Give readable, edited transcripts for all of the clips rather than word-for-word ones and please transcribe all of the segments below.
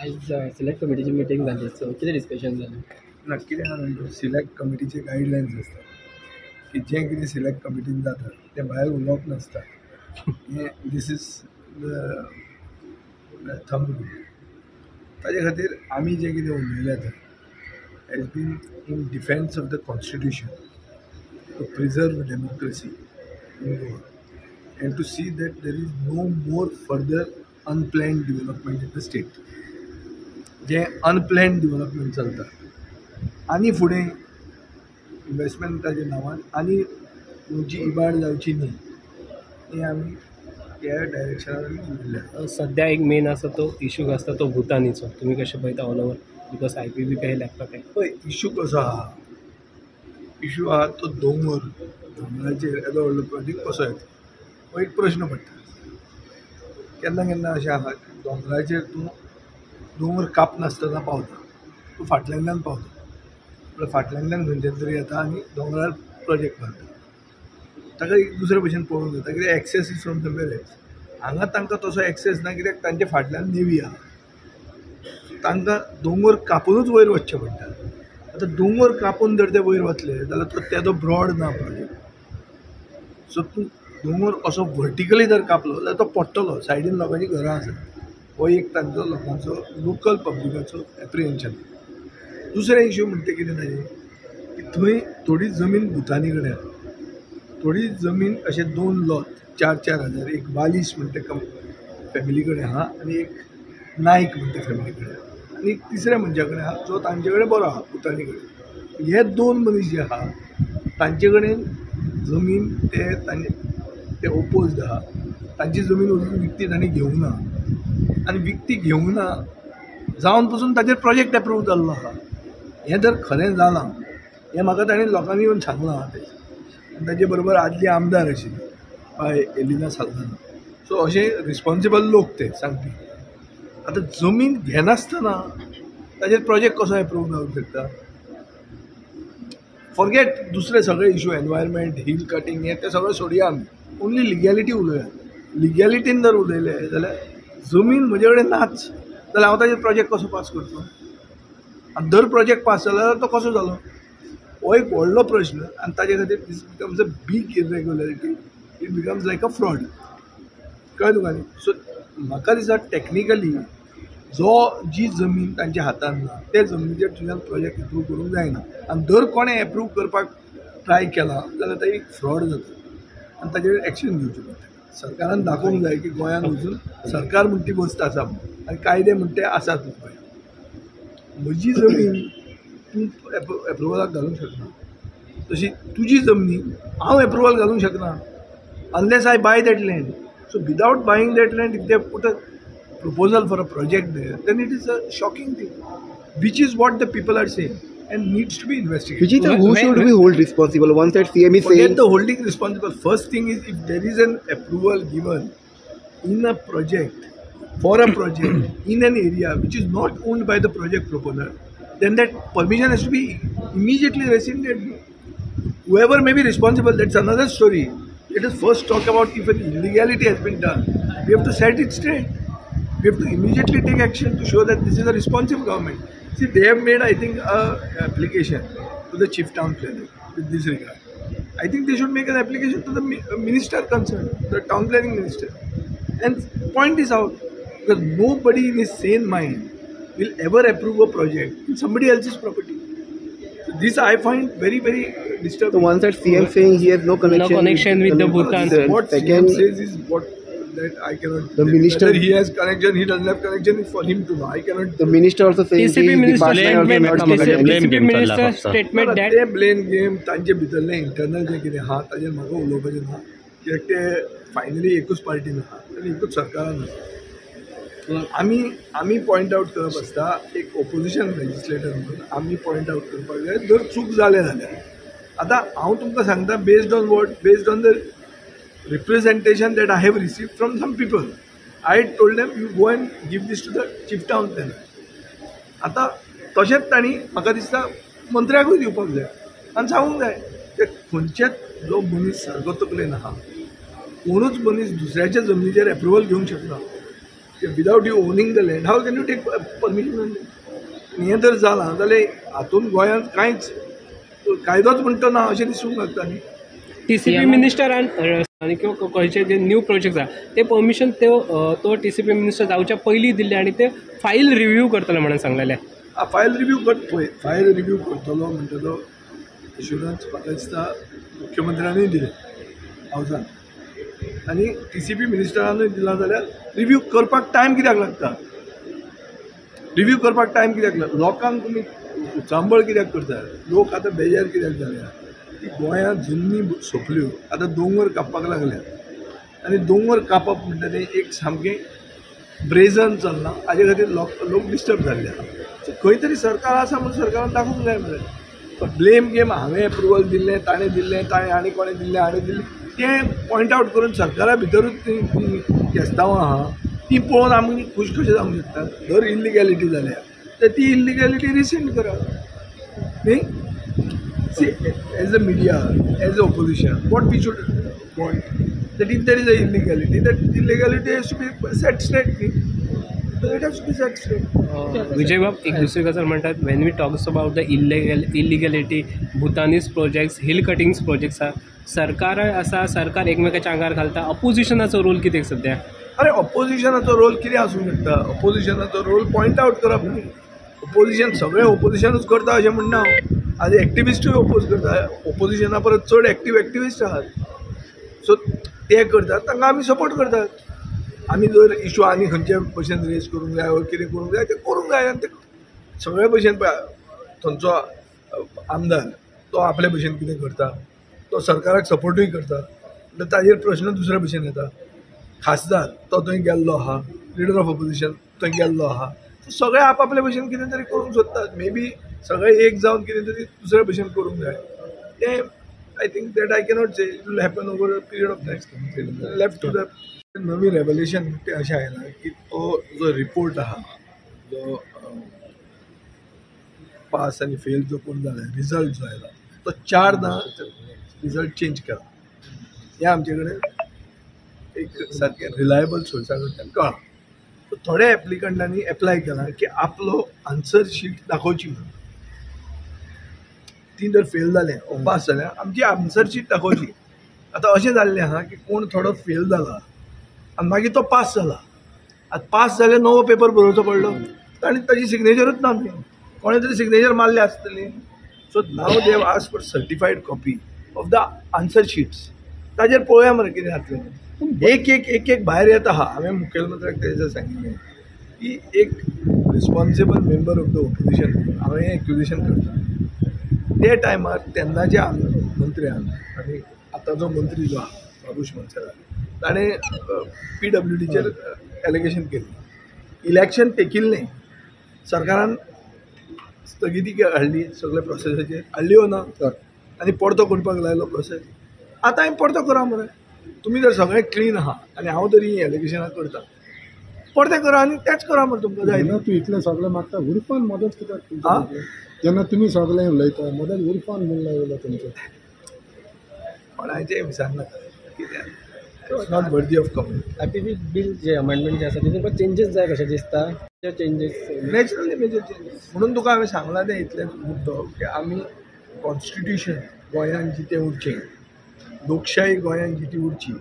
आयज select कमिटीची meeting जाली, so कितें डिस्कशन जालें? ना, कितें आहा म्हणटा, सिलेक्ट कमिटीचे गायडलायन्स आसता की जें कितें सिलेक्ट कमिटीन जाता तें भायर उलोवप नासता. हें this is the thumb rule. ताजे खातीर आमी जें कितें उलयलें तें has been in defence of the constitution, to preserve democracy in Goa and to see that there is no more further unplanned development in the state. जें unplanned development चलता आनी फुडें इन्वेस्टमेंटाच्या नांवान आनी गोंयची इबाड जावची न्ही, हें आमी ह्या डायरेक्शनान आमी उलयल्या. सध्या एक मेन आसा तो इशू आसता तो भुतानीचो, तुमी कशें पळयता all over because IPB काही लागता ते? पळय, इशू कसो आहा, इशू आहा तो दोंगर, दोंगराचेर येदो व्हडलो प्रोजेक्ट कसो येता हो एक प्रश्न पडटा. केन्ना केन्ना अशें आहा, दोंगराचेर तूं दोंगर कापनासतना पावता, तूं फाटल्यानल्यान पावता, म्हळ्यार फाटल्यानल्यान खंयच्यान तरी येता आनी दोंगरार प्रोजेक्ट बांदता. ताका एक दुसरे भशेन पळोवंक जाता, कित्याक access is from somewhere else. हांगा तांकां तसो एक्सेस ना, कित्याक तांच्या फाटल्यान नेवी आहा, तांकां दोंगर कापुनूच वयर वचचें पडटा. आतां दोंगर कापून जर ते वयर वतले जाल्यार तो तेदो ब्रॉड ना प्रोजेक्ट. सो तूं दोंगर असो वर्टिकली जर कापलो जाल्यार तो पडटलो, सायडीन लोकांचीं घरां आसा. हो एक तांचो लोकांचो लोकल पब्लिकाचो एप्रिहेन्शन. दुसरें इशू म्हणटा कितें ताजें की थंय थोडी जमीन भुतानी कडेन आहा, थोडी जमीन अशें 2 लॉट 4-4 हजार, एक बालिश म्हणटा फॅमिली कडेन आहा आनी एक नायक म्हणटा फॅमिली कडेन आहा आनी एक तिसऱ्या मनशा कडेन आहा जो तांचे कडेन बरो आहा, भुतानी कडेन. हे 2 मनीस जे आहा तांचे कडेन जमीन ते तांचे ते ओपोज्ड आहा, तांची जमीन अजून विकती तांणी घेवंक ना आनी विकती घेवंक ना जावन पसून ताचेर प्रोजेक्ट एप्रूव जाल्लो आहा. हें जर खरें जालां हें म्हाका ताणें लोकांनी येवन सांगलां आहा तें. आनी ताजे बरोबर आदली आमदार आशिल्ली बाय एलिना साल्दाना. सो अशे रिस्पोन्सिबल लोक ते सांगपी. आतां जमीन घेनासतना ताजेर प्रोजेक्ट कसो एप्रूव जावंक शकता? फॉरगेट दुसरे सगळे इशू, एनवायरमेंट, हिल कटींग, हें तें सगळें सोडया आमी, ओन्ली लिगॅलिटी उलोवया. लिगॅलिटीन जर उलयलें जाल्यार जमीन म्हजे कडेन नाच जाल्यार हांव ताजेर प्रोजेक्ट कसो पास करतलो? आनी जर प्रोजेक्ट पास जालो जाल्यार तो कसो जालो? हो एक व्हडलो प्रश्न आनी ताजे खातीर this becomes a big irregularity, it becomes like a fraud. कळ्ळें तुका न्ही? सो म्हाका दिसता टॅक्निकली जो जी जमीन तांच्या हातान ना ते जमनीचेर तुज्यान प्रोजेक्ट एप्रूव करूंक जायना. आनी जर कोणें एप्रूव करपाक ट्राय केला जाल्यार ते एक फ्रॉड जाता आनी ताजेर एक्शन घेवची पडटा. सरकारान दाखोवंक जाय की गोंयांत वचून सरकार म्हणटी वस्त आसा आनी कायदे म्हणटे आसात गोंयांत. म्हजी जमीन तूं एप्रुवलाक घालूंक शकना, तशी तुजी जमनी हांव एप्रुवल घालूंक शकना unless I buy that land. So without buying that land if they put a proposal for a project there, then it is a shocking thing, which is what the people are saying and needs to be investigated. Vijay sir, who should we hold responsible? One side CM is saying... Forget the holding responsible. First thing is, if there is an approval given in a project, for a project, in an area which is not owned by the project proposer, then that permission has to be immediately rescinded. Whoever may be responsible, that's another story. Let us first talk about if an illegality has been done. We have to set it straight. We have to immediately take action to show that this is a responsive government. See, they have made, I think, an application to the chief town planner with this regard. I think they should make an application to the minister concerned, the town planning minister, and point this out, because nobody in his sane mind will ever approve a project in somebody else's property. So this I find very, very disturbing. So one side CM saying he has no connection, no connection with the Bhutan. What CM says is what that I cannot. The minister, whether he has connection, he doesn't have connection, it's for him to know. I cannot. The minister also saying TCP minister statement that ते blame game तांचे भितरले internal जे कितें आहा ताजेर म्हाका उलोवपाचें ना, कित्याक ते फायनली एकूच पार्टीन आहा आनी एकूच सरकारान आसा. आमी आमी पॉयंट आवट करप आसता एक ओपोजिशन लेजिस्लेटर म्हणून आमी पॉयंट आवट करपाक जाय जर चूक जालें जाल्यार. आतां हांव तुमकां सांगता based on what, based on the representation that I have received from some people. I told them, you go and give this to the chief town planner. आतां तशेंच तांणी म्हाका दिसता मंत्र्याकूय दिवपाक जाय आनी सांगूंक जाय ते खंयचेच जो मनीस सारको तकलेन आहा कोणूच मनीस दुसऱ्याच्या जमनीचेर एप्रुवल घेवंक शकना. Without you owning the land how can you take permission? आनी हें जर जालां जाल्यार हातूंत गोंयांत कांयच कायदोच म्हणटा ना अशें दिसूंक लागता न्ही. टीसीपी मिनिस्टरान आनी किंवा खंयचे जे न्यू प्रोजेक्ट आसा ते परमिशन तो टीसीपी मिनिस्टर जावच्या पयलीं दिल्ले आनी ते फायल रिव्यू करतले म्हणून सांगलेले. फायल रिव्यू कर, पळय फायल रिव्यू करतलो म्हणटा तो एश्युरन्स म्हाका दिसता मुख्यमंत्र्यानूय दिलें हावसान आनी टीसीपी मिनिस्टरानूय दिलां जाल्यार रिव्यू करपाक टायम कित्याक लागता? रिव्यू करपाक टायम कित्याक लागता? लोकांक तुमी उचांबळ कित्याक करता? लोक आतां बेजार कित्याक जाल्या की गोंयांत जमनी सोंपल्यो, आतां दोंगर कापपाक लागल्या आनी दोंगर कापप म्हणटा तें एक सामकें ब्रेजन चल्लां. हाजे खातीर लोक डिस्टर्ब जाल्ले आसा. सो खंय तरी सरकार आसा म्हणून सरकारान दाखोवंक जाय मरे. ब्लेम गेम हांवें एप्रुवल दिल्लें, ताणें दिल्लें, ताणें आनी कोणें दिल्लें, हाणें दिल्लें, तें पॉयंट आवट करून सरकारा भितरूच तीं केस्तांवां आहा तीं पळोवन आमी खूश कशें जावंक शकता? जर इल्लिगॅलिटी जाल्या तर ती इल्लिगॅलिटी रिसिंड करा न्ही. See, as a media, as a opposition, what we should want that if there is a illegality, that illegality has to be set straight न्ही. It has to be set straight. Vijay बाब, एक दुसरी गजाल म्हणटात, when we talks about the illegality, Bhutanese projects, hill cuttings projects आसा, सरकार आसा, सरकार एकमेकाच्या आंगार घालता, अपोजिशनाचो रोल कितें सद्या? अरे ऑपोजिशनाचो रोल कितें आसूंक शकता? ऑपोजिशनाचो रोल पॉयंट आवट करप न्ही. ऑपोजिशन सगळें ऑपोजिशनूच करता अशें म्हणना हांव. आज एक्टिविस्टूय ओपोज करता, ऑपोजिशना परस चड एक्टीव एक्टिविस्ट आहात. सो ते करतात तांकां आमी सपोर्ट करतात. आमी जर इशू आनी खंयचे भशेन रेज करूंक जाय वा कितें करूंक जाय तें करूंक जाय. आनी ते सगळे भशेन थंयचो आमदार तो आपले भशेन कितें करता, तो सरकाराक सपोर्टूय करता, म्हणल्यार ताजेर प्रश्न दुसरे भशेन येता. खासदार तो थंय गेल्लो आहा, लिडर ऑफ ऑपोजिशन थंय गेल्लो आहा, सगळे आपआपले भशेन कितें तरी करूंक सोदतात. मे बी सगळे एक जावन कितें तरी दुसरे भशेन करूंक जाय तें I think that I cannot say it will happen over a period of time. Left to the नवी रेवल्युशन तें अशें आयलां की तो जो रिपोर्ट आहा जो पास आनी फेल जो कोण जाला रिजल्ट जो आयला तो 4दां रिजल्ट चेंज केला. हें आमचे कडेन एक सारकें रिलायबल सोर्सा कडल्यान कळ्ळां. सो थोड्या एप्लिकंटांनी एप्लाय केलां की आपलो आन्सर शीट दाखोवची म्हणून. ती जर फेल जालें ओ पास जालें आमची आन्सर शीट दाखोवची. आतां अशें जाल्लें आहा की कोण थोडो फेल जाला आनी मागीर तो पास जाला. आतां पास जाल्यार नवो पेपर बरोवचो पडलो आनी ताजी सिग्नेचरूच ना न्ही, कोणें तरी सिग्नेचर मारले आसतली. So now they have ask for certified copy of the answer sheets. ताजेर पळोवया मरे कितें जातलें. एक एक एक एक भायर येता आहा. हांवें मुखेलमंत्र्याक तेजें सांगिल्लें की एक responsible member of the opposition हांवें एक्युजेशन करता. ते टायमार तेन्नाच्या मंत्र्यान आनी आतांचो मंत्री जो आहा बाबूश मोन्सेरात ताणें पीडब्ल्यूडीचेर एलिगेशन केल्लें. इलेक्शन टेकिल्लें, सरकारान स्थगिती हाडली सगळे प्रोसेसाचेर, हाडली वो ना आनी परतो करपाक लायलो प्रोसेस. आतां हांवें परतो करा मरे, तुमी जर सगळें क्लीन आहा आनी हांव तरी हीं एलिगेशनां करता, परतें करा आनी तेंच करा मरे तुमकां जाय. तूं इतलें सगळें मागता उर्फान मदत कित्याक? जेन्ना तुमी सगळें उलयता मदत उर्फान म्हणून लागलो तुमचें कोणाचें विचारनाका कित्याक it's not worthy of comment. IPP bill J amendment जे आसा तितून तुमकां चेंजीस जाय कशें दिसता? चेंजीस नॅचरली मेजर चेंजीस म्हणून तुका हांवें सांगलां तें इतलें मुद्दो की आमी कॉन्स्टिट्युशन गोंयांत जितें उरचें, लोकशाही गोंयांत जिती उरची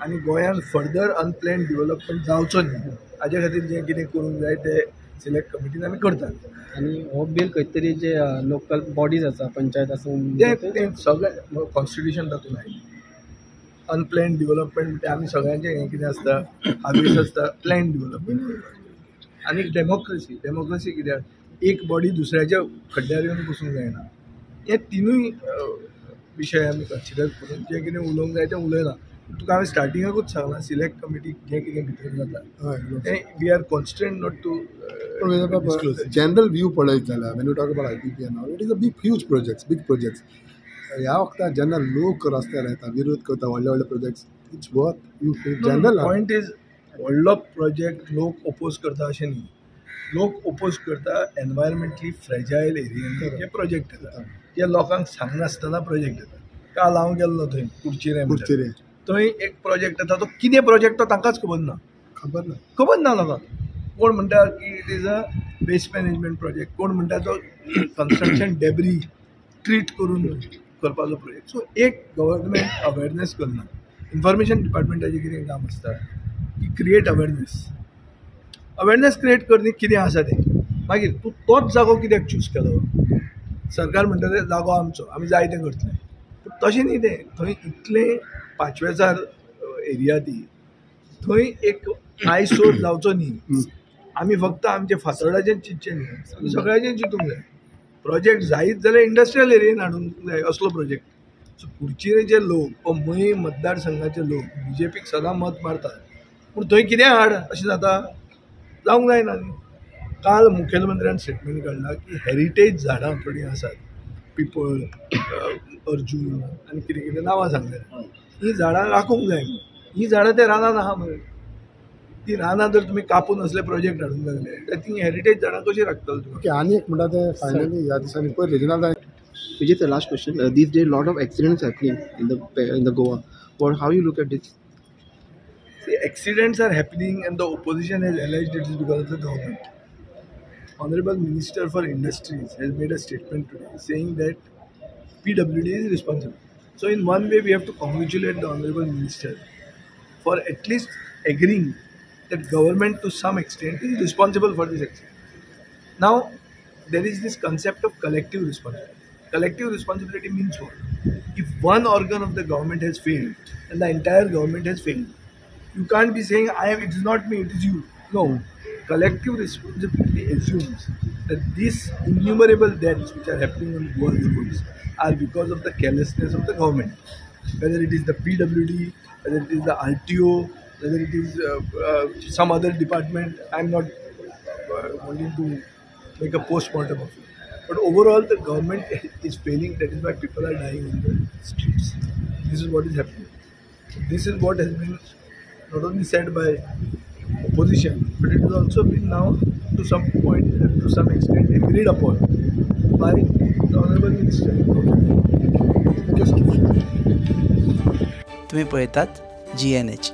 आनी गोंयांत फर्दर अनप्लॅन डिवलपमेंट जावचो न्ही हाजे खातीर जें कितें करूंक जाय तें सिलेक्ट कमिटीन आमी करतात. आनी हो बील खंय तरी जे लोकल बॉडीज आसा पंचायत आसूं तें सगळें कॉन्स्टिट्युशन तातूंत आयलें. अनप्लॅन डिवलपमेंट म्हणजे आमी सगळ्यांचें हें कितें आसता हावेस आसता प्लॅन डिवलपमेंट आनी डेमोक्रेसी. डेमोक्रेसी कित्याक एक बॉडी दुसऱ्याच्या खड्ड्यार येवन बसूंक जायना. हे तिनूय विशय आमी कन्सिडर करून जें कितें उलोवंक जाय तें उलयलां. तुका हांवें स्टार्टिंगाकूच सांगलां सिलेक्ट कमिटीक जें कितें भितर जाता तें we are constant not to disclose. General view पळयत जाल्यार when you talk about IPP and all it is a big huge projects, big projects. ह्या वखदार जेन्ना लोक रस्त्यार येता विरोध करता व्हडले व्हडले projects, it's worth you feel general. Point is व्हडलो प्रोजेक्ट लोक ओपोज करता अशें न्ही, लोक ओपोज करता एनवायरमेंटली फ्रेजायल एरियांनी जे प्रोजेक्ट येता, जे लोकांक सांगनासतना प्रोजेक्ट येता. काल हांव गेल्लो थंय कुडचिरें, थंय एक प्रोजेक्ट येता, तो कितें प्रोजेक्ट तो तांकांच खबर ना. खबर ना, खबर ना लोकांक. कोण म्हणटा की it is a waste management project, कोण म्हणटा तो कन्स्ट्रक्शन डेब्री ट्रीट करून करपाचो प्रोजेक्ट. सो एक गव्हर्मेंट अवेरनेस करना, इन्फॉर्मेशन डिपार्टमेंटाचें कितें काम आसता की क्रिएट अवेरनेस. अवेरनेस क्रिएट करनी कितें आसा तें. मागीर तूं तोच जागो कित्याक चूज केलो? सरकार म्हणटा ते जागो आमचो, आमी जाय तें करतले. पूण तशें न्ही तें, थंय इतलें पांचवेचार एरिया ती, थंय एक आयसोर जावचो न्ही. आमी फक्त आमचे फातोर्डाचें चिंतचें न्ही, आमी सगळ्याचें चिंतूंक जाय. प्रोजेक्ट जायत जाल्यार इंडस्ट्रियल एरियेन हाडूंक जाय असलो प्रोजेक्ट. सो कुडचिरेचे लोक वा मयें मतदारसंघाचे लोक बीजेपीक सदां मत मारतात, पूण थंय कितें हाड अशें जाता, जावंक जायना न्ही. काल मुखेलमंत्र्यान स्टेटमेंट काडला की हेरिटेज झाडां थोडीं आसात, पिपळ, अर्जून आनी कितें कितें नांवां सांगलें, हीं झाडां राखूंक जाय म्हणून. हीं झाडां ते रानान आहा मरे, ती रानां जर तुमी कापून असले प्रोजेक्ट हाडूंक लागले जाल्यार ती हेरिटेज झाडां कशी राखतले तुमी? ओके, आनी एक म्हणटा तें फायनली ह्या दिसांनी पयर Reginald Vijay sir, last question. These days, lot of accidents happening in the Goa. What, how you look at this? See, accidents are happening and the opposition has alleged it is because of the government. Honorable Minister for Industries has made a statement today saying that PWD is responsible. So in one way, we have to congratulate the Honorable Minister for at least agreeing that government to some extent is responsible for this accident. Now, there is this concept of collective responsibility. Collective responsibility means what? If one organ of the government has failed, then the entire government has failed. You can't be saying, it is not me, it is you. No. Collective responsibility assumes that these innumerable deaths which are happening on Goa roads are because of the carelessness of the government. Whether it is the PWD, whether it is the RTO, whether it is some other department, I am not wanting to make a post-mortem of it. But overall, the government is failing. That is why people are dying on the streets. This is what is happening. This is what has been not only said by opposition, but it has also been now to some point, to some extent, agreed upon by the Honorable Minister. Okay. तुम्ही पळयतात GNH.